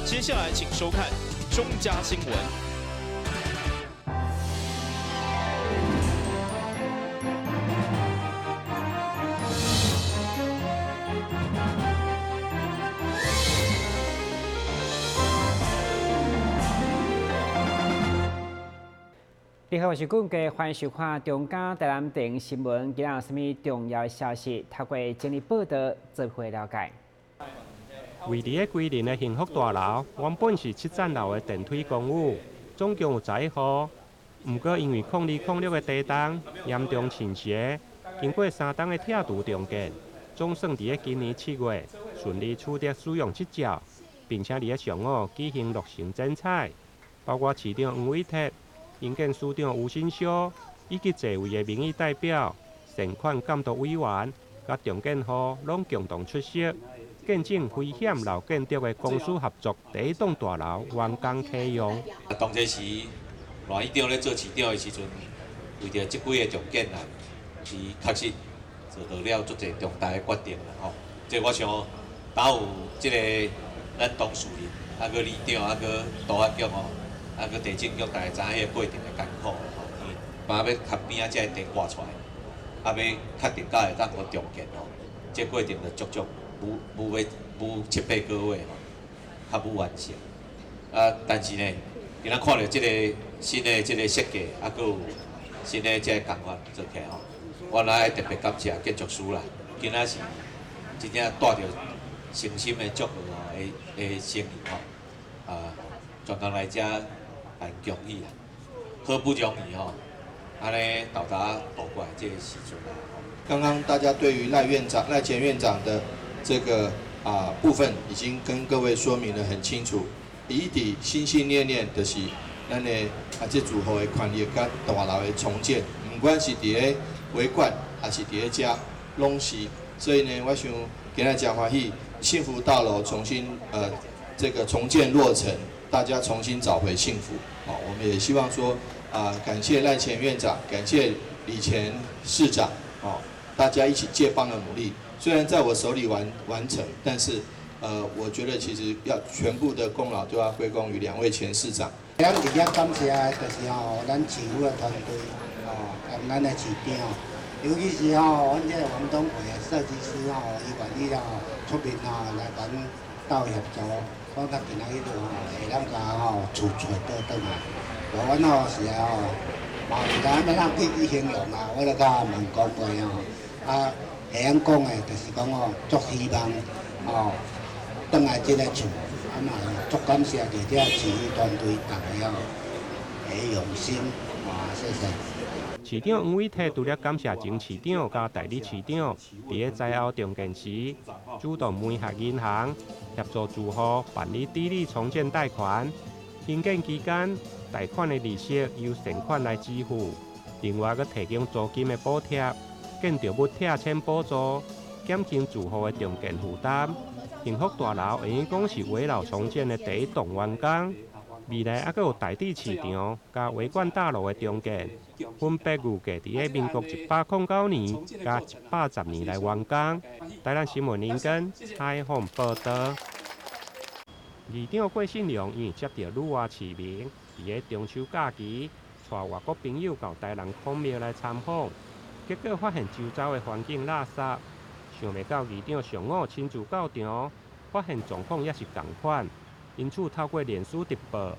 接下來請收看中嘉新聞。你好，我是顧家，歡迎收看中嘉台南電新聞。今仔有啥物重要的消息？透過整理報道，做伙了解。位佇咧歸仁的幸福大樓，原本是七層樓的電梯公寓，總共有11戶。毋過因為02-06的地動嚴重傾斜，經過3冬的拆除重建，總算佇咧今年7月順利取得使用執照，並且佇咧上午舉行落成剪彩，包括市長黃偉哲、營建署長吳欣修以及濟位的民意代表、善款監督委員、佮重建戶攏共同出席，見證危險老建築的公私合作第一棟大樓完工啟用。啊，當這時賴議長咧做市長的時陣，為著這幾个重建案，伊確實做到了足濟重大的決定啦吼。這我想，倒有這個咱當事人，啊閣里長，啊閣都發局吼。啊，閣地政局，大家知影彼个過程的艱苦吼，伊把欲較邊仔這个地割出來，啊，欲確定敢會當閣重建吼，這過程就足足無無欲無七八個月吼，較無完成。啊，但是呢，今仔看著這个新的這个設計，啊，閣有新的這个工法做起來吼，我來特別感謝建築師啦，今仔是真正帶著誠心的祝賀吼的的誠意吼，啊，專工來遮。辦恭喜啦，好不容易吼，按呢沓沓渡過來這个時陣啦。剛剛大家對於賴院長、賴前院長的這個部分，已經跟各位說明得很清楚。伊一直心心念念就是咱的這住戶的權益佮大樓的重建，毋管是佇咧維管，抑是佇咧遮，攏是。所以呢，我想今仔誠歡喜，幸福大樓重新這個重建落成。大家重新找回幸福，好，我們也希望說，啊，感謝賴前院長，感謝李前市長，哦，大家一起這番的努力。雖然在我手裡完完成，但是，我覺得其實要全部的功勞都要歸功於兩位前市長。咱佇遮感謝的就是吼，咱市府的團隊，哦，佮咱的市長，尤其是吼，阮這個王東奎的設計師吼，伊願意吼出面吼來共阮鬥協助。講較今仔日吼，會當共吼厝揣倒轉來，無阮吼是啊吼，嘛毋知影欲按怎去形容啊，我著共問講過吼，啊，會曉講的，就是講吼，足希望吼，轉來這个厝，啊嘛足感謝佇遮市府團隊逐个吼，會用心，啊，謝謝。市長黃偉哲除了感謝前市長佮代理市長，佇咧災後重建時，主動媒合銀行協助住戶辦理低利重建貸款。興建期間，貸款的利息由善款來支付，另外閣提供租金的補貼、建築物拆遷補助，減輕住戶的重建負擔。幸福大樓會用講是危老重建的第一棟完工。未來猶閣有大智市場佮維冠大樓的重建，分別預計佇咧民國109年佮110年來完工。台南新聞林根採訪報導。議長郭信良因為接著旅外市民，佇咧中秋假期，帶外國朋友到台南孔廟來參訪，結果發現周遭的環境垃圾，想袂到議長上午親自到場，發現狀況猶是仝款。因此透過臉書直播，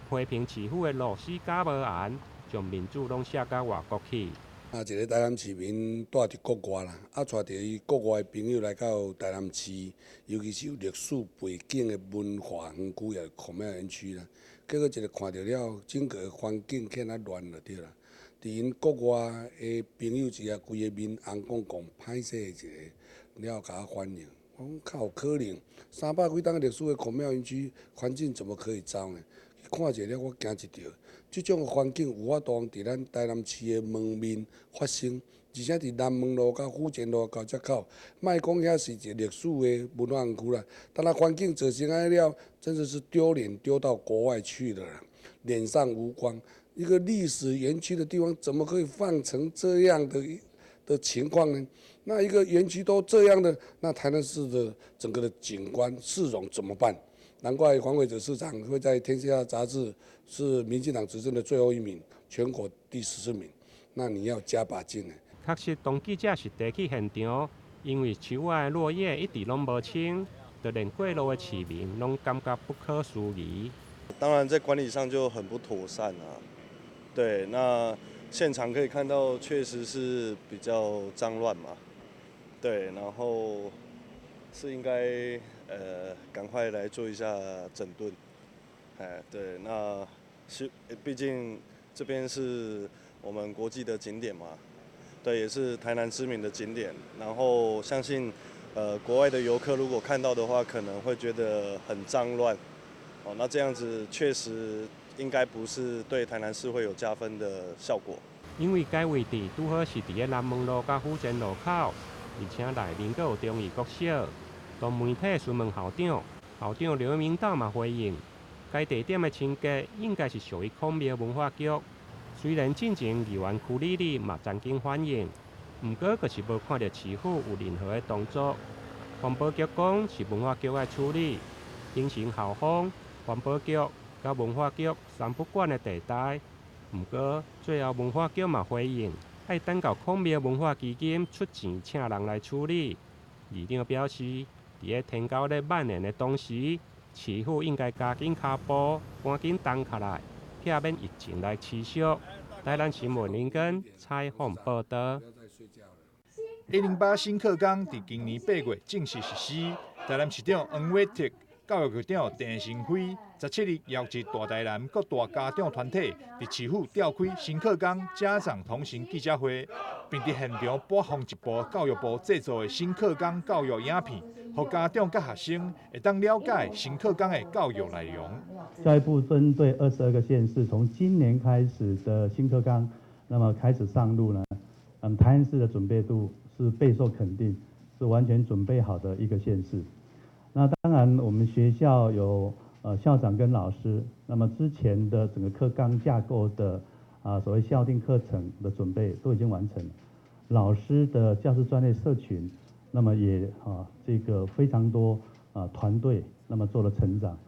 批評市府的螺絲甲無絚，將面子攏卸到外國去。啊，一个台南市民蹛佇國外啦，啊，帶著伊國外的朋友來到台南市，尤其是有歷史背景的文化園區，也孔廟園區啦。結果一个看著了，整個環境顯啊亂就對啦。佇𪜶國外的朋友之下，規个面紅摃摃，歹勢一个，了共我反映。我講較有可能，300幾冬歷史的孔廟園區環境怎麼可以糟呢？看者了，我驚一跳。這種環境有法度佇咱台南市的門面發生，而且佇南門路佮府前路交接口，莫講遐是一個歷史的文化園區啦，但若環境造成按呢了，真的是丟臉丟到國外去了啦，臉上無光。一個歷史園區的地方，怎麼可以放成這樣的情況呢？那一個園區都這樣的，那台南市的整個的景觀市容怎麼辦？難怪黃偉哲市長會在《天下雜誌》是民進黨執政的最後一名，全國第14名。那你要加把勁呢。確實，當記者實地去現場，因為樹仔的落葉一直攏無清，就連過路的市民攏感覺不可思議。當然，在管理上就很不妥善啊。對，那現場可以看到，確實是比較髒亂嘛。對，然後是應該趕快來做一下整頓。哎，對，那是畢竟這邊是我們國際的景點嘛，對，也是台南知名的景點。然後相信國外的遊客如果看到的話，可能會覺得很髒亂。哦，那這樣子確實應該不是對台南市會有加分的效果。因為該位置拄好是佇咧南門路佮府前路口，而且內面閣有忠義國小。當媒體詢問校長，校長劉明道嘛回應，該地點的清潔應該是屬於孔廟文化局。雖然進前議員邱莉莉嘛曾經反映，毋過閣是無看著市府有任何的動作。環保局講是文化局愛處理，形成校方、環保局佮文化局三不管的地帶。毋過最後文化局嘛回應，愛等到孔廟文化基金出錢請人來處理。議長表示，佇咧天狗咧蔓延的同時，市府應該加緊跤步，趕緊動起來，避免疫情來持續。台南新聞林根採訪報導。 108新課綱佇今年8月正式實施。台南市長黃偉哲、教育局長鄭成輝17日邀集大台南各大家長團體，佇市府召開新課綱家長同行記者會，並佇現場播放一部教育部製作的新課綱教育影片，予家長佮學生會當了解新課綱的教育內容。教育部針對22個縣市，從今年開始的新課綱，那麼開始上路呢？台南市的準備度是備受肯定，是完全準備好的一個縣市。那當然，我們學校有校長跟老師，那麼之前的整個課綱架構的所謂校訂課程的準備都已經完成，老師的教師專業社群，那麼也這個非常多團隊，那麼做了成長。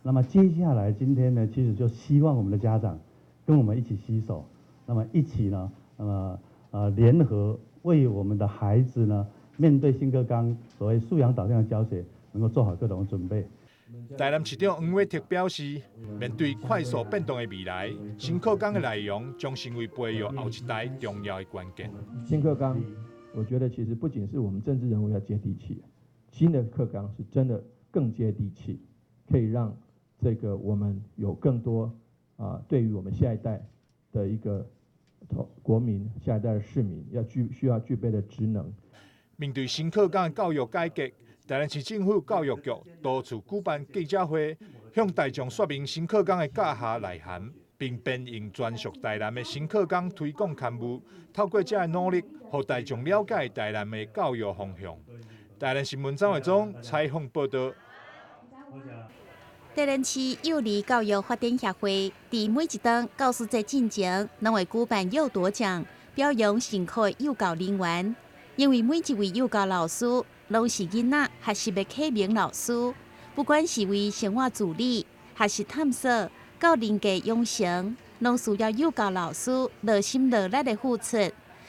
那麼接下來今天呢，其實就希望我們的家長跟我們一起攜手，那麼一起呢，那麼聯合為我們的孩子呢，面對新課綱所謂素養導向的教學，能夠做好各種準備。台南市長黃偉哲表示，面對快速變動的未來，新課綱的內容將成為培育後一代重要的關鍵。新課綱，我覺得其實不僅是我們政治人物要接地氣，新的課綱是真的更接地氣，可以讓這個我們有更多對於我們下一代的一個國民、下一代的市民要需要具備的職能。面對新課綱的教育改革，台南市政府教育局多次舉辦記者會，向大眾說明新課綱的教學內涵，並編印專屬台南的新課綱推廣刊物，透過這个努力，予大眾了解台南的教育方向。台南新聞張偉忠採訪報導。台南市幼兒教育發展協會佇每一當教師節進前，攏會舉辦幼鐸獎，表揚辛苦的幼教人員。因為每一位幼教老師攏是囡仔學習的啟蒙老師，不管是為生活自理，還是探索到人格養成，攏需要幼教老師勞心勞力的付出。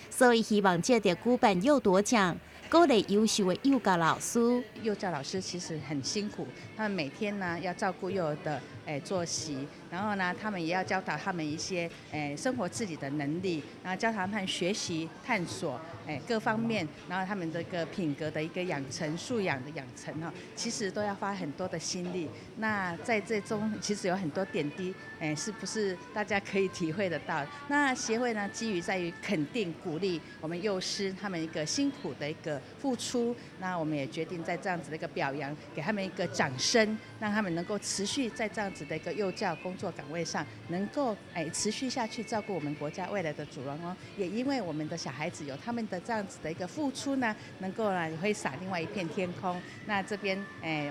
所以希望藉著舉辦幼鐸獎，鼓勵優秀的幼教老師。幼教老師其實很辛苦，他們每天呢要照顧幼兒的作息，然後呢，他們也要教導他們一些生活自理的能力，然後教他們學習探索各方面，然後他們這個品格的一個養成、素養的養成哈，其實都要花很多的心力。那在這中其實有很多點滴，是不是大家可以體會得到？那協會呢，基於在於肯定鼓勵我們幼師他們一個辛苦的一個付出，那我們也決定在這樣子的一個表揚，給他們一個掌聲，讓他們能夠持續在這樣子的一個幼教工作崗位上，能夠持續下去照顧我們國家未來的主人翁。也因為我們的小孩子有他們的這樣子的一個付出呢，能夠呢揮灑另外一片天空。那這邊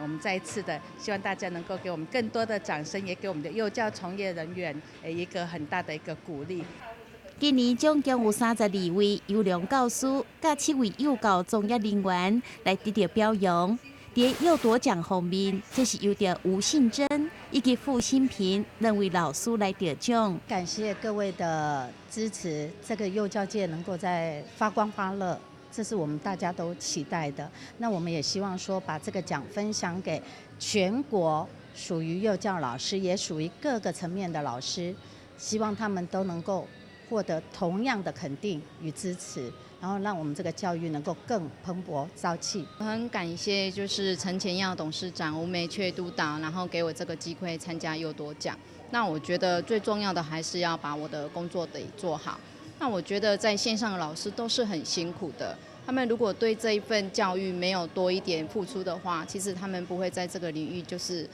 我們再一次的希望大家能夠給我們更多的掌聲，也給我們的幼教從業人員一個很大的一個鼓勵。今年總共有32位優良教師，佮7位幼教從業人員來得著表揚。佇幼鐸獎方面，這是由著吳信珍以及傅新平兩位老師來得獎。感謝各位的支持，這個幼教界能夠再發光發熱，這是我們大家都期待的。那我們也希望說，把這個獎分享給全國屬於幼教老師，也屬於各個層面的老師，希望他們都能夠獲得同樣的肯定與支持。然後讓我們這個教育能夠更蓬勃朝氣。很感謝就是陳乾耀董事長、吳梅雀督導，然後給我這個機會參加幼鐸獎。那我覺得最重要的還是要把我的工作得做好。那我覺得在線上的老師都是很辛苦的，他們如果對這一份教育沒有多一點付出的話，其實他們不會在這個領域就是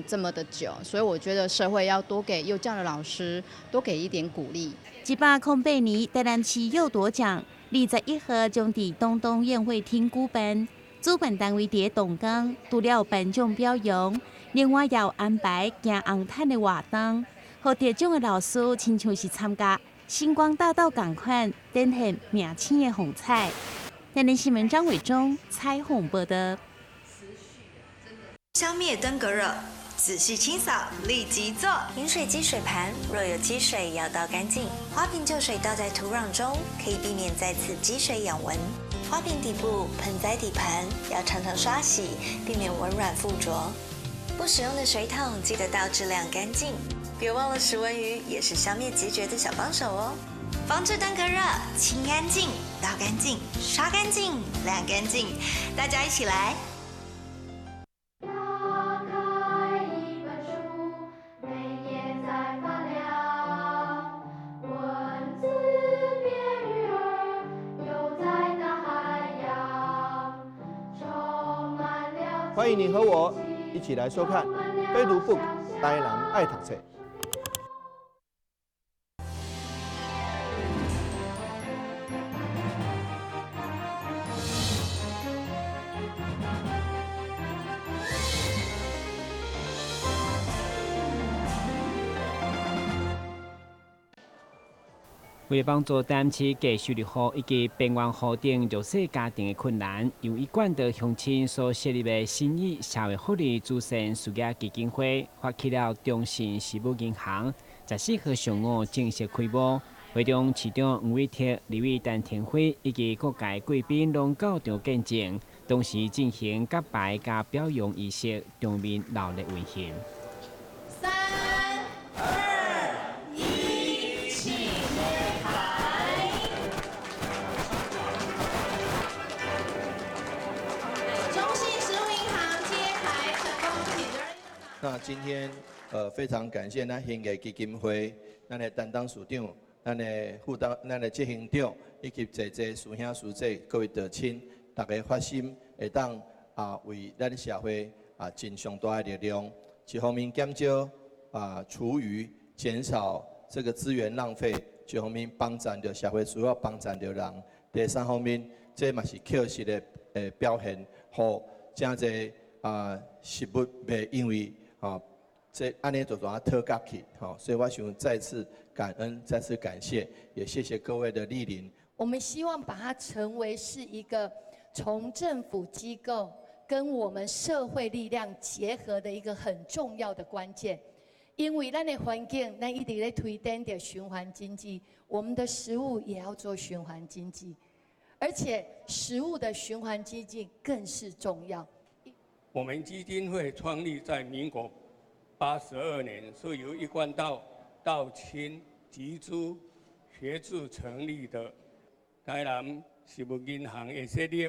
這麼的久。所以我覺得社會要多給幼教的老師多給一點鼓勵。108年台南市幼鐸獎21號將佇東東宴會廳舉辦，主辦單位佇東港除了頒獎表揚，另外也有安排行紅毯的活動，予得獎的老師親像是參加星光大道仝款，展現明星的風采。台南新聞張偉忠採訪報道。消滅登革熱，仔細清掃，立即做。飲水機水盤若有積水，要倒乾淨。花瓶舊水倒在土壤中，可以避免再次積水養蚊。花瓶底部、盆栽底盤要常常刷洗，避免蚊卵附着。不使用的水桶記得倒置晾乾淨。別忘了食蚊魚也是消滅孑孓的小幫手哦。防治登革熱，清乾淨，倒乾淨，刷乾淨，晾乾淨，大家一起來。歡迎你和我一起來收看《非讀 book 台南愛讀冊》。為了幫助台南市低收入戶以及邊緣戶等弱勢家庭的困難，由一貫的鄉親所設立的新意社會福利慈善事業基金會，發起了中信食物銀行，14號上午正式開幕。會中市長黃偉哲、立委陳亭妃以及各界貴賓攏到場見證，同時進行揭牌佮表揚儀式，場面熱鬧溫馨。3、2、1，請揭牌。中信食物銀行揭牌成功，請主任。那今天非常感謝咱興藝基金會，咱的擔當署長。咱的副當、咱的執行長以及濟濟師兄師姐各位道親，大家發心會當啊為咱社會啊盡上大的力量。一方面減少啊廚餘，減少這個資源浪費；一方面幫助著社會需要幫助著人。第三方面，這嘛是確實的表現，予誠濟啊食物袂因為啊。這按呢就怎啊討價去，吼，所以我想再次感恩，再次感謝，也謝謝各位的莅臨。我們希望把它成為是一個從政府機構跟我們社會力量結合的一個很重要的關鍵，因為咱的環境，咱一直咧推展著循環經濟，我們的食物也要做循環經濟，而且食物的循環經濟更是重要。我們基金會創立在民國82年，是由一貫道道親集資協助成立的台南食物銀行的設立，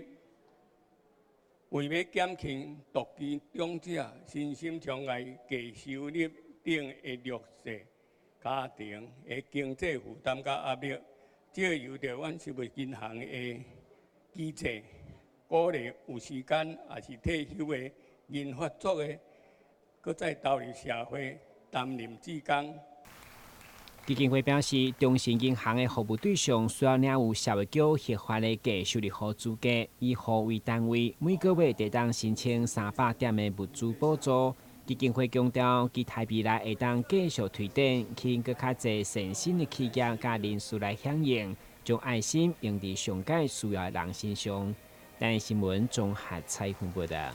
為欲減輕獨居長者身心障礙、低收入等的弱勢家庭的經濟負擔佮壓力，藉由著阮食物銀行的機制，鼓勵有時間抑是退休的銀髮族的，閣再投入社會擔任志工。基金會表示，中信銀行的服務對象需要領有社會局核發的低收入戶資格，以戶為單位，每個月會當申請300點的物資補助。基金會強調，期待未來會當繼續推展，吸引閣較濟善心的企業佮人士來響應，將愛心用佇上蓋需要的人身上。台新聞綜合採訪報道。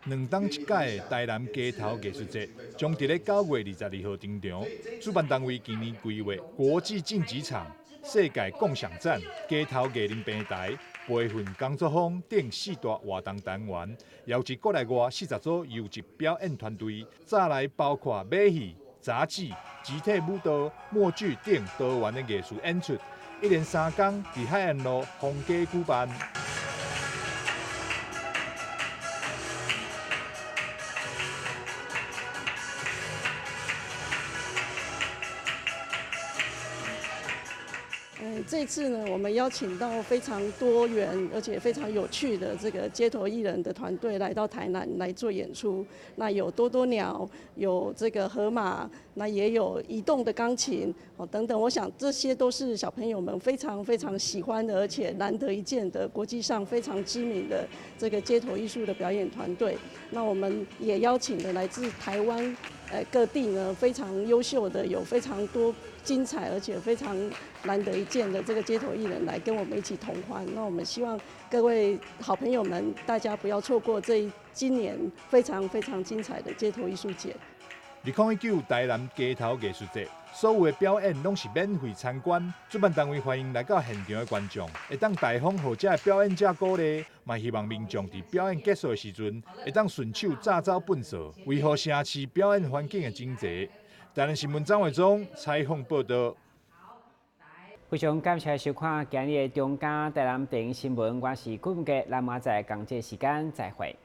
兩冬一屆的台南街頭藝術節將佇咧9月22號登場。主辦單位今年規劃國際競技場、世界共享展、街頭藝人平台、培訓工作坊等四大活動單元，邀集國內外40組優質表演團隊，再來包括馬戲、雜技、集體舞蹈、默劇等多元的藝術演出，一連三工佇海岸路逢街舉辦。這次呢，我們邀請到非常多元而且非常有趣的這個街頭藝人的團隊來到台南來做演出。那有多多鳥，有這個河馬，那也有移動的鋼琴，哦等等。我想這些都是小朋友們非常非常喜歡的，而且難得一見的國際上非常知名的這個街頭藝術的表演團隊。那我們也邀請了來自台灣各地呢非常優秀的，有非常多精彩而且非常難得一見的這個街頭藝人來跟我們一起同歡。那我們希望各位好朋友們，大家不要錯過這今年非常非常精彩的街頭藝術節。2019台南街頭藝術節，所有的表演攏是免費參觀。主辦單位歡迎來到現場的觀眾，會當大方予這个表演者鼓勵，嘛希望民眾佇表演結束的時陣，會當順手炸走糞掃，維護城市表演環境的整齊。台南新聞張偉忠採訪報導。非常感謝收看今日的中嘉台南電視新聞，我是顧文傑，咱明仔載仝這時間再會。